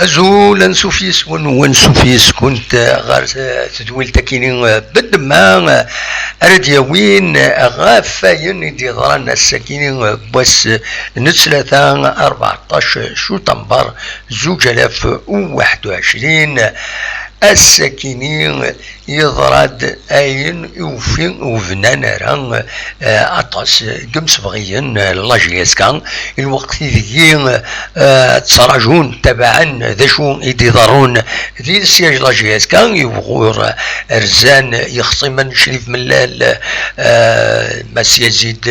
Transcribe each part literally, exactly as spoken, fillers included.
Azul, ansuf yes-wen, wansuf yes-kunt ɣer tedwilt-akini Bedma, ara d-yawin ɣef wayen i d-yeḍran ass-akini n wass n ttlata, rbeɛṭac cutamber zuǧ alaf u waḥed u ɛecrin. Ass-akini yeḍra-d ayen i ufi ur bnan ara, eh, aṭas n yimsebɣiyen, eh, n la J S K, i lweqt ideg, eh, ttraǧun, tabaɛen d acu i d-iḍerrun di lsyaj n la J S K, i wuɣur rzan yexṣimen Crif Mellal, eh, Mass Yazid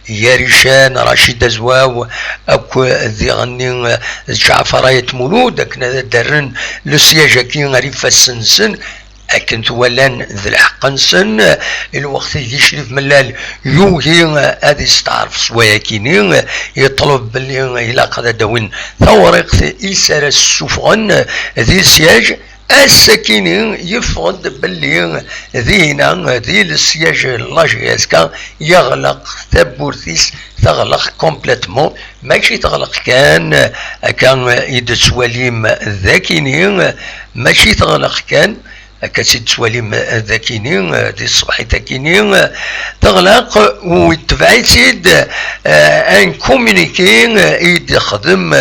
Yarican, Racid Azwaw, akk diɣenni, eh, d Ǧaɛfar Ayt Mulud, akken ad d-rren lsyaj-agi ar ifassen-nsen, akken t-walan d lḥeqq-nsen. I lweqt ideg Crif Mellal yugi ad isteɛref s wayakini, yeṭleb belli ilaq ad d-awin tawriqt i s ara ssufɣen di lsyaj. Ass-akini yeffeɣ-d belli dinna di lsyaj n la J S K yeɣleq tawwurt-is, teɣleq complètement. Mačči teɣleq kan, akka i d-tettwalim d akini, mačči teɣleq kan, akka tt-id-tettwalim d akini, di tṣebḥit akini, teɣleq, u itbeɛ-itt-id, eh, un communiqué i d-ixdem,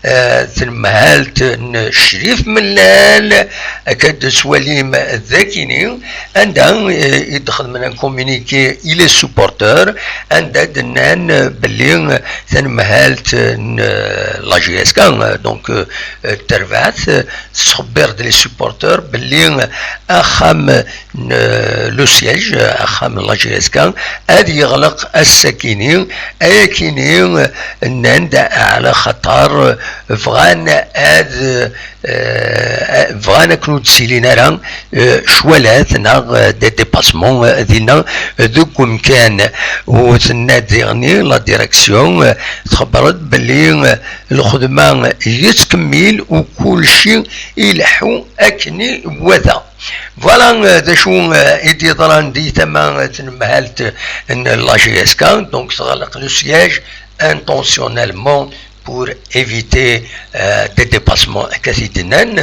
eh, tanemhalt n Crif Mellal, akka d-tettwalim d akini, anda, eh, i d-xedmen un communiqué i les supporters, anda d-nnan belli tanemhalt n, eh, la J S K, donc, eh, terbaɛt, tettxebbir-d les supporters belli axxam n, eh, le siège, axxam n la J S K, ad yeɣleq ass-akini, ayakini nnan-d ɛla xaṭer bɣan ad, eh, bɣan akken ur d-ttilin ara, eh, cwalat neɣ, eh, des dépassements, eh, dinna, eh, deg umkan. U tenna-d diɣenni la direction, eh, txebber-d belli, eh, lxedma yettkemmil u kulci ileḥḥu akken iwata. Voilà, eh, d acu, eh, i d-yeḍran di tama, eh, tanemhalt n la J S K, donc teɣleq le siège intentionnellement pour éviter, euh, des dépassements, akka t-id-nnan,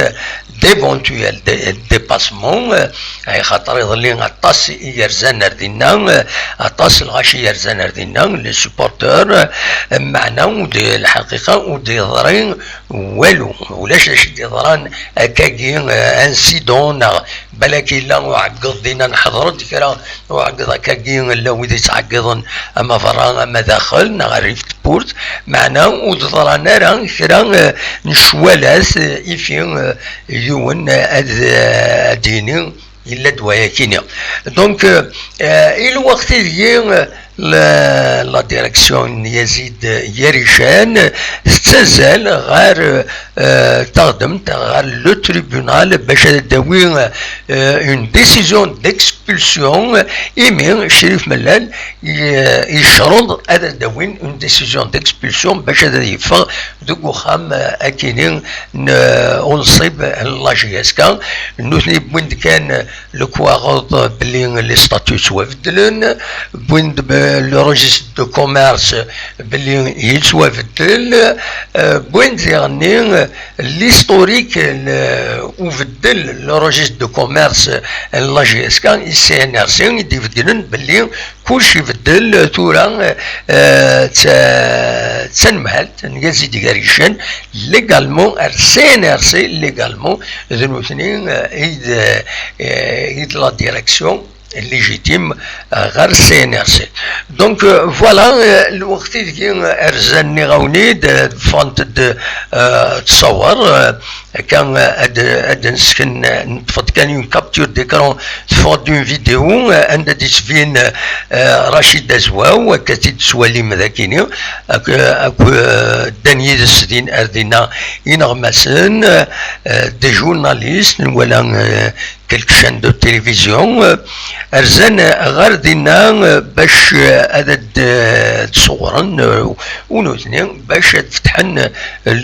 d'éventuels dé-, dépassements, euh, ay xaṭer iḍelli aṭas i yerzan ar dinna, euh, aṭas lɣaci i yerzan ar dinna, les supporters, euh, meɛna ur d-, lḥaqiqa ur d-yeḍri walu, ulac d acu i d-yeḍran akkagi, euh, incident neɣ balak yella uɛeggeḍ dinna, nḥeḍr-d kra uɛeggeḍ akkagi, llan wid yettɛeggiḍen ama berra ama daxel neɣ rrif tewwurt, meɛna ur d-ḍran ara kra, eh, n ccwalat, eh, ifi, eh, yiwen, eh, ad, eh, ad d-yini yella-d wayakini. Donc, eh, eh, i lweqt ideg, eh, la, la direction n Yazid Yarican tettazzal ɣer, eh, taɣdemt, ɣer le tribunal bac ad d-tawi, eh, une décision d'expulsion, imi Crif Mellal i-, yecreḍ ad d-awin une décision d'expulsion bac ad yeffeɣ deg uxxam, eh, akini n, eh, unṣib n la J S K. Nutni wwin-d kan lekwaɣeḍ belli les statuts ttwabeddlen, wwin-d be-, le registre de commerce belli yettwabeddel, eh, wwin-d diɣenni l'historique, le, ubeddel, le registre de commerce n la J S K, i C N R C, i d-ibeddlen belli kullec ibeddel tura, eh, d ta-, d tanemhalt n Yazid Garicen, légalement, ar C N R C, légalement, d nutni, eh, i d, eh, i d la direction légitime, eh, ɣer C N R C. Donc, eh, voilà, eh, lweqt ideg, eh, rzan nniɣ-awen-id, eh, ffɣent-d, eh, ttṣawer, eh, akka, eh, ad, ad nsken, eh, neṭṭef-d kan une cap-, capture d'écran, teffeɣ-d une vidéo, euh, anda d-yettbin, euh, Rachid Azwaw, akka tt-id-tettwalim dagini, ak-, ak-, euh, ddan yid-s din, ar dinna ineɣmasen, euh, des journalistes, nwala, euh, quelques chaînes de télévision, euh, rzan, euh, ɣer dinna, euh, bac, euh, ad d-, euh, d-ṣewren, euh, u nutni, bac ad fetḥen, euh,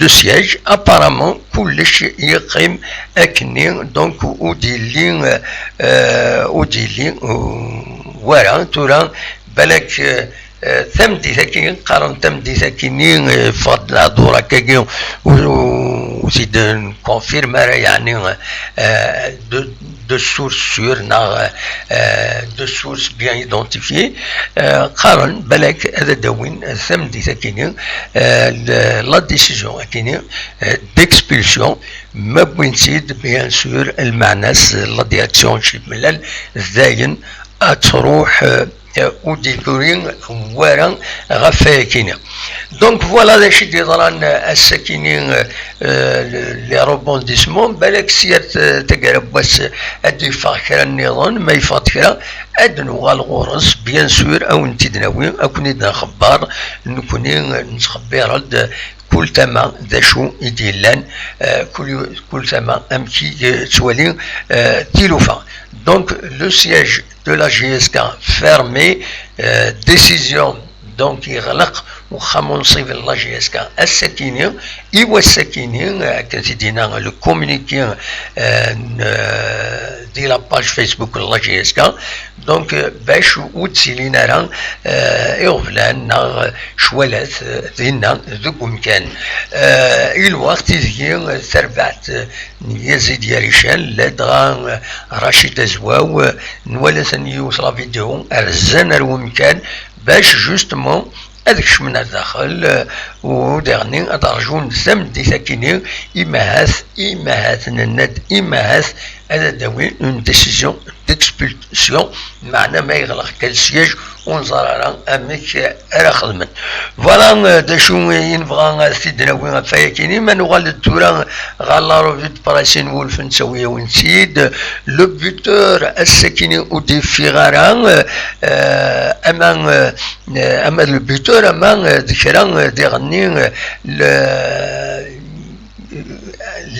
le siège. Apparemment, kullec yeqqim akkenni, donc ur d-yelli, euh, ur d-yelli, euh, wara. Tura, balak, euh, euh, tameddit-agi, qqaren tameddit-agi-nni, euh, ffeɣ-d lehdur akkagi, ur, ur t-id-nkonfirm ara, yeɛni, euh, de, de source sûre, neɣ, euh, de source bien identifiée, euh, qqaren, balak ad d-awin tameddit-agi-nni, euh, le, la décision-agi-nni, euh, d'expulsion, ma wwin-tt-id, bien sûr, lmeɛna-s, la direction n Cimlal, dayen ad truḥ, euh, ur d-yeggri wara ɣef wayakini. Donc voilà d acu i d-yeḍran ass-akini, euh, les rebondissements, balak s yir t-, taggara n wass ad d-yeffeɣ kra nniḍen, ma yeffeɣ-d kra, ad nuɣal ɣur-s, bien sûr, ad wen-t-id-nawi, ad ken-id-nxebber, nekkni nettxebbir-d kul tama d acu i d-yellan, euh, kul, kul tama amek i, euh, tettwali, euh, tilufa. Donc, le siège de la J S K fermé, euh, décision, donc, yeɣleq uxxam unṣib n la J S K ass-akini, i wass-akini, euh, akken t-id-yenna le communiqué, euh, n, euh, di la page Facebook n la J S K, donc, euh, bac ur d-ttilin ara, euh, iɣeblan neɣ cwalat, euh, dinna deg umkan. Euh, i lweqt ideg, euh, tarbaɛt, euh, n Yazid Yarican, ladɣa, euh, Rachid Azwaw, euh, nwala-ten yiwet la vidéo, rzan ar wemkan, bac, justement, ad kecmen ar daxel, euh, u diɣenni ad rjun tameddit-akini, imahat, imahat, nenna-d imahat, ad d-awin une décision d'expulsion, meɛna ma yeɣleq kan le siège, ur neẓri ara amek ara xedmen. Voilà, euh, d acu i nebɣa ad t-id-nawi ɣef wayakini, ma nuɣal-d tura ɣer la revue de presse n Wulf, nettawi-yawen-tt-id. Le buteur, ass-akini ur d-yeffiɣ ara, euh, euh, ama, euh, euh, ama d le buteur, ama, euh, d kra, euh, diɣenni, euh, le,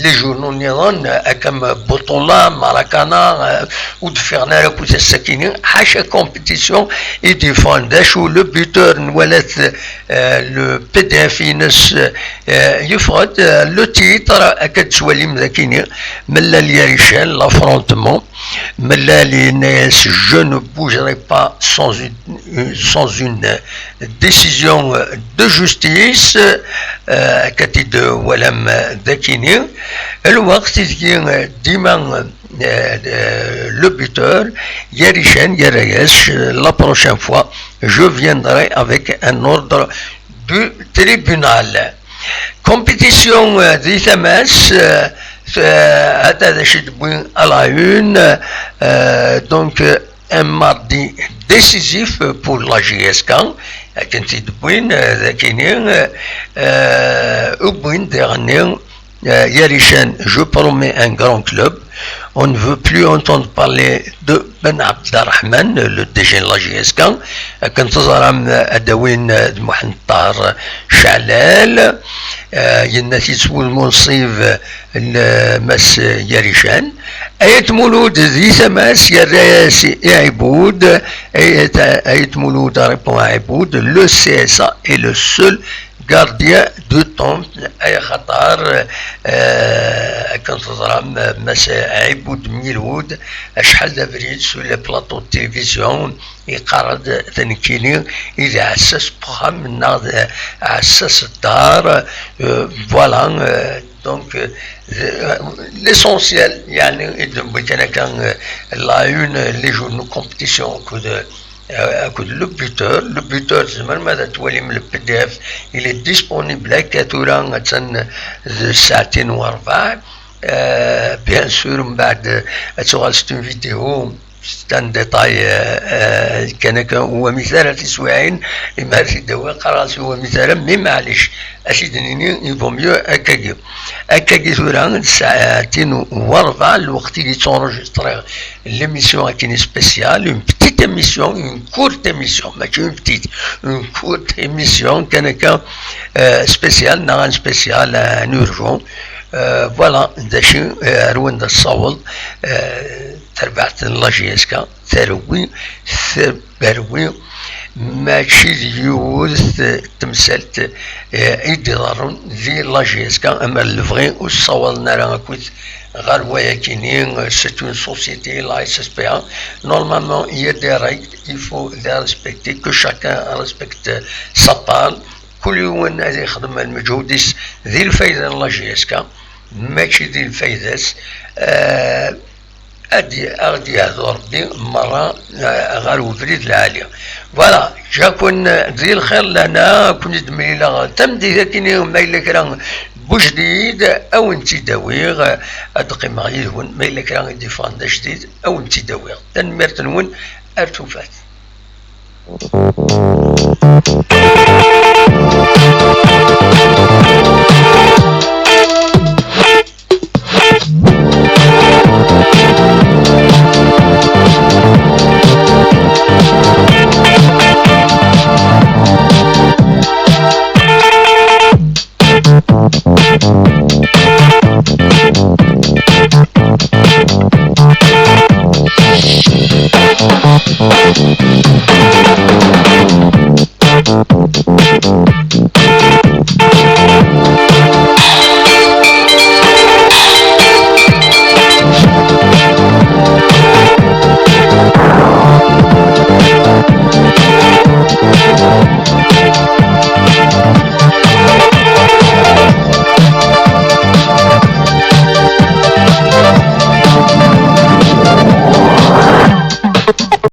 les journaux nniḍen, euh, akka am Buṭula, Marakana, euh, ur d-ffiɣen ara akk ass-akini, ḥaca compétition i d-yeffɣen. D acu, le buteur, nwala-t, euh, le P D F-ines, euh, yeffeɣ-d, euh, le titre, akka d-tettwalim dagini, Mellal Yarican, l'affrontement, Mellal yenna-yas, je ne bougerai pas sans une, sans une décision de justice, euh, akka tt-id-twalam dagini. Lweqt ideg, euh, dima, euh, euh, le buteur, Yarican, yerra-yas, euh, la prochaine fois, je viendrai avec un ordre du tribunal. Compétition, euh, di tama-s, euh, euh, ata d acu i d-wwin à la une, euh, donc, euh, un mardi décisif pour la J S K, akken t-id-wwin, euh, dagini, euh, euh, wwin diɣenni, euh, Yarican, je promets un grand club. On ne veut plus entendre parler de Ben Abderrahmane, le D G de la J S K. Akken teẓram, ad d-awin, euh, d Muḥend Ṭaher Caɛlal, euh, yenna-t-id s wudem unṣib, euh, n, euh, Mass Yarican. Ayt Mulud di tama-s yerra-yas i Ɛibud. Ayt, Ayt Mulud répond à Ɛibud, le C S A est le seul gardien du temple, axaṭer, euh, akken teẓram, Mass Ɛibud Mgilwud, acḥal d abrid sur le plateau de télévision, yeqqar-d, d nekkini i d aɛessas n uxxam neɣ d aɛessas n ddar, euh, voilà, euh, donc, euh, l'essentiel, yeɛni, i d-newwi kan akka, euh, la une, les journaux compétition akked, euh, akked le buteur. Le buteur, tzemrem ad twalim le P D F, il est disponible akka tura, attan d ssaɛtin u rebɛa. Euh, bien sûr, mbeɛd, euh, ad tuɣal, c'est une vidéo, C'est un détail, euh, euh, kan akka, ur amis ara tiswiɛin, imi ara t-id-awiɣ, qqareɣ-as ur amis ara, mais maɛlic, ad t-id-nini, il vaut mieux akkagi. Akkagi tura, d ssaɛtin u rebɛa, lweqt i d-ttṛujistriɣ l'émission akkin spéciale, une petite émission, une courte émission, mačči une petite, une courte émission, kan akka, euh, spéciale, neɣ un spécial, un urgent. Euh, voilà, d acu, euh, ar wanda tessaweḍ, euh, terbaɛt n la J S K, terwi, terwi, mačči d yiwet temsalt, eh, i d-iḍerrun di la J S K, ama d lebɣi ur ssawḍen ara akkit ɣer wayakini, eh, c'est une société, la S S P A. Normalement, il y a des règles, il faut les respecter, que chacun respecte sa part. Kul yiwen ad ixdem lmeǧhud-is di lfayda n la J S K, mačči di lfayda-s. Eh, ad d-, ad d-yehdu Rebbi merra, eh, ɣer ubrid lɛali. Voilà, ǧǧa-ken di lxir lana, ad ken-id-mlileɣ tameddit akkin, ma yella kra n ujdid, ad wen-tt-id-awiɣ, ad d-qqimeɣ yid-wen, ma yella kra i d-yeffɣen d ajdid, ad wen-tt-id-awiɣ. Tanemmirt-nwen, ar tufat.